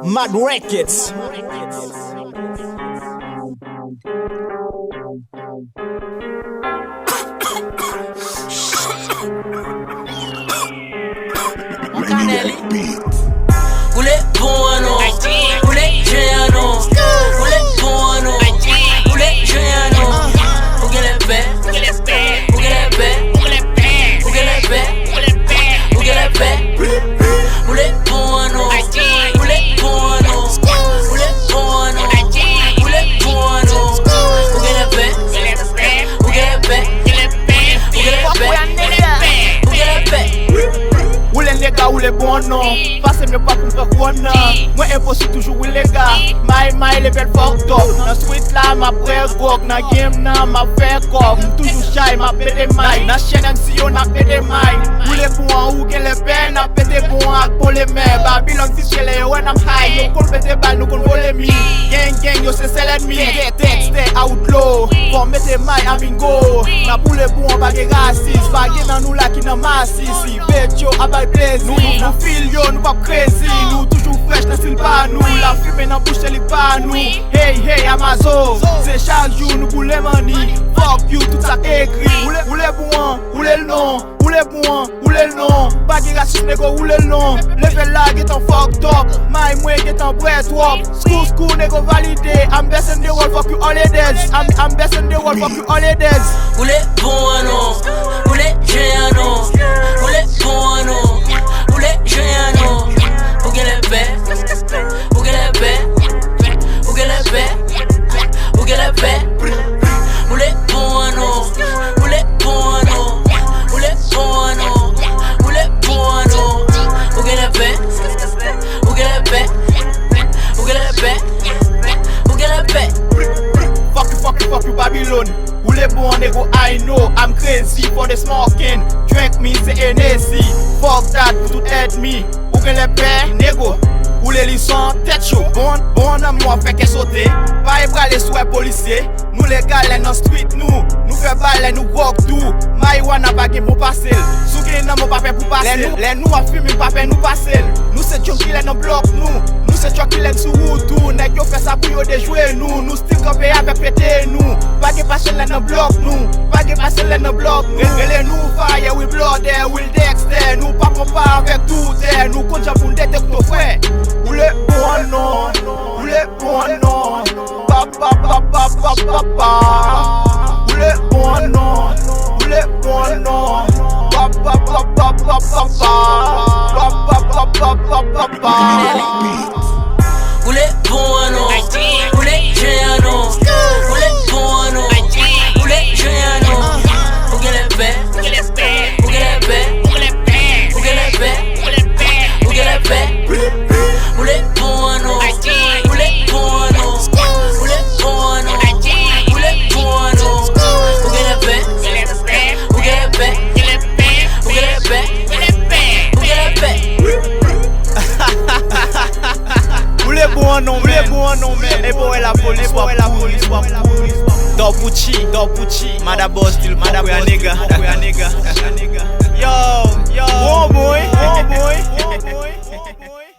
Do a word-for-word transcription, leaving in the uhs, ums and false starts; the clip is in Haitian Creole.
Mad Records. Ou le bon an non. Ou le jen an non. Ou le bon an non. Ou le jen an non. Ou genlè pè. Ou genlè pè. Ou genlè pè. Ou genlè pè. Ou genlè pè. Ou le bon an non. Ou le bon an non. Ou le bon an non. Ou le bon an non. Ou genlè pè. Ou genlè pè. Ou genlè pè. Ou genlè pè. Ou genlè pè. Ou le nega, ou le bon an non. Pase m yo pa pou m pran kouwòn nan. Mwen enposib toujou, wi lega. May, may, level fucked up. Nan street la, m ap pran gwòg. Nan game nan, m ap fè kòb. M toujou chay, m ap mete may. Nan chèn M C yo, n ap mete may. Ou le bon an, ou genlè pè, n ap mete bon an ak bon lemè. Babilòn fiske lè yo wè n ap high. Yo konn mete bal, nou konn vole mi. Gang, gang, yo se sèl ènmi. Gangsta, outlaw. Fò mete may, Amingo. N ap boule bon an, pa gen rasis. Pa gen nan nou la ki nan masisi. Bèt yo ap bay plezi. Nou, nou, nou fil yo, nou p ap crazy. Nou toujou fresh nan stil pa nou. Lafimen nan bouch se li pa nou. Hey, hey, Amazo. Se chak jou nou boule money. Fuck you, tout sa k egri. Ou le, ou le bon an, ou le l non. Ou le bon an, ou le l non. Pa gen rasis, nego, ou le l non. Level la gentan fucked up. May mwen gentan bwè twòp. School, school, nego valide. I'm best in the world, fuck you all haters. I'm, I'm best in the world, fuck you all haters. Ou le bon an non. Ou le jen an non. Ou le bon an non. Ou le jen an non. Ou genlè pè. Ou genlè pè. Ou genlè pè. Ou genlè pè. Ou le bon an non. Ou le bon an non. Ou le bon an non. Ou le bon an non. Ou genlè pè. Ou genlè pè. Ou genlè pè. Ou genlè pè. Fuck you, fuck you, fuck you, Babylon. Ou le bon an nego, I know. I'm crazy for the smoking. Drink me, se Hennessy. Fuck that, pou tout ènmi. Ou genlè pè, nego. Ou le li san tèt yo. Bon, bon an mwen fè kè sote. Pa e prale sou wè polisye. Nou legal lè nan street nou. Nou fè bal lè nou gwòg tou. Marijuana pa gen bon pase l. Si w gen nan men w pa pè pou pase l. Lè nou, lè nou ap fimen pa pè nou pase l. Nou se junkie lè nan blòk nou. Nou se Chucky lè n sou wout tou. Nèg yo fè sa pou yo dejwe nou. Nou still kanpe avèk pete nou. Pa gen pase lè nan blòk nou. Pa gen pase lè nan blòk nou. Re-, rele nou fire, we blooded, we Dexter. Nou pa pran pa avèk doutè. Nou konn jan pou n detekte w frè. Ou le bon an non. Ou le bon an non. Pa, pa, pa, pa, pa, pa, pa. Ou le bon an non. Ou le bon an non. Pa, pa, pa, pa, pa, pa, pa. Pa, pa, pa, pa, pa, pa, pa. Ou le bon an non. Ou le jen an non. Ou le bon an non. Ou le jen an non. Ou genlè pè. Ou genlè pè. Ou genlè pè. Ou genlè pè. Ou genlè pè. Ou le bon an non. Ou le bon an non. Ou le bon an non. Ou le bon an non. Ou genlè pè. Ou genlè pè. Ou genlè pè. Ou genlè pè. Ou genlè pè. Ou le bon an non, ou le bon an non, men. E pa wè lapolis w ap kouri. Dòpouchi, Dòpouchi. Mada boss, til mada boss, nèg. Yo, yo. Bon, bon, wi. Bon, bon, wi.